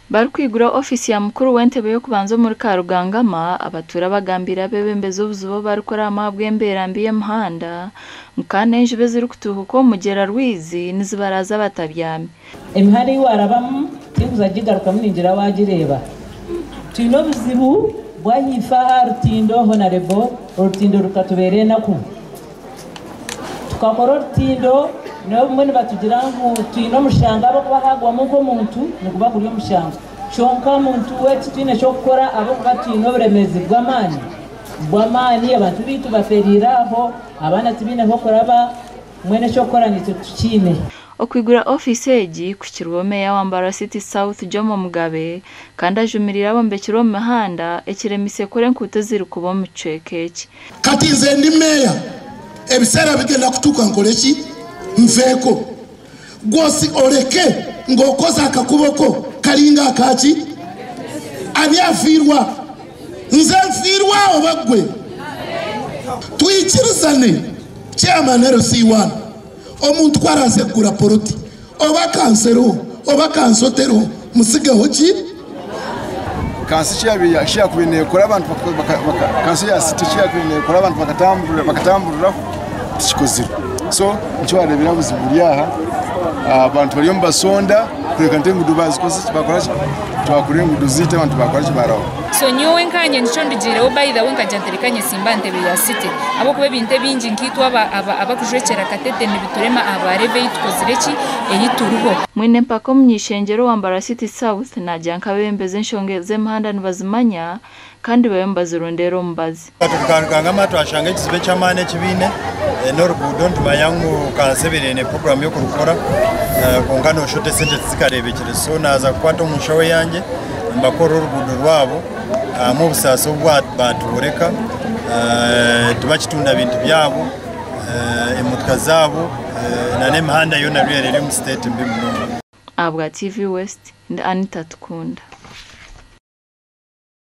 Barikwigura ofiisi ya mukuru w'entebe y'okubanza omuri Karugangama, abatuura bagambiire abeebembezi obuzibu obu barikurabamu ahabw'embeera mbi y'emihanda ngu kandi n'enjubu ezirikutuuhuka omu mugyera Rwizi nizibaraaza batabyami. Emihanda ei waarabamu tinkuza kugigarukamu ningira waagireeba. Twine obuzibu bw'ahaifo aha rutindo Honarebo, orutindo rukatubeera enaku. Tukakora orutindo n'obumwe nibatugira ngu twine omushango ahabw'okuba haagwamu nk'omuntu niguba guri omushango. Kyonka muntu we titwine ky'okukora ahabw'okuba twine oburemeezi bw'amaani bw'amaani abantu baitu bafeereire aho, abaana tibaine h'okuraba mbwenu eky'okukora naitwe titukiine. Okwigura ofiisi egi kuhikirweho Meeya wa Mbarara City South, Jomo Mugabe kandi ajumiriire abombekirwe omu mihanda ekiremiise kukora enkuuto ezirikuba omu kicweka eki. Kati nze ndi meeya, ebiseera bigenda kutuuka nkore ki? Nveeko. Gwosi oreke ng'okoze akakubo ko karinga aka ki? Ani afiirwa? Nze nfiirwa oba gwe? Twikirizane, Chairman LC1. Omuntu ku araaze kugura poloti, oba kanso eriho oba kanso teriho, mutsigeho ki? Kanso eki yaakubaire neekora abantu kanso ya city eki yaakubaire neekora abantu bakatamburiraho tikikozirwe. So nikyo waareebera obuzibu buri aha, abantu bariyo nibashonda kureka ngu enguudo baazikora ki, twakora enguudo zaitu abantu baakora ki baarabaho. So nyowe nkanye nikyo ndugiireho by the way nkagira nti reka nyesimbe aha ntebe ya city ahabw'okuba ebintu ebingi nkaitwe abakujwekyera Katete nibiturema aha bwa level ei tukozire ki ei turiho. Mwine mpaka omuny'eishengyero owa Mbarara City South naagira ngu abeebembezi enshonga z'emihanda nibazimanya kandi bariyo nibazirondeera omubazi. Tukarugangama twashanga ekizibu eky'amaani eki baine n'oruguudo nitumanya ngu kanso ebaire eine puroguraamu y'okurukora kwonka nooshusha oti esente tizikareebekire so naaza kukwata omu nshaho eyangye mbakorere oruguudo rwabo hamwe obusaasi obu baatworeka tibakitunda bintu byabo emotoka zaabo n'emihanda yoona eri omu siteeti mbi munonga. Ahabwa TV West, ndi Anita Tukunda.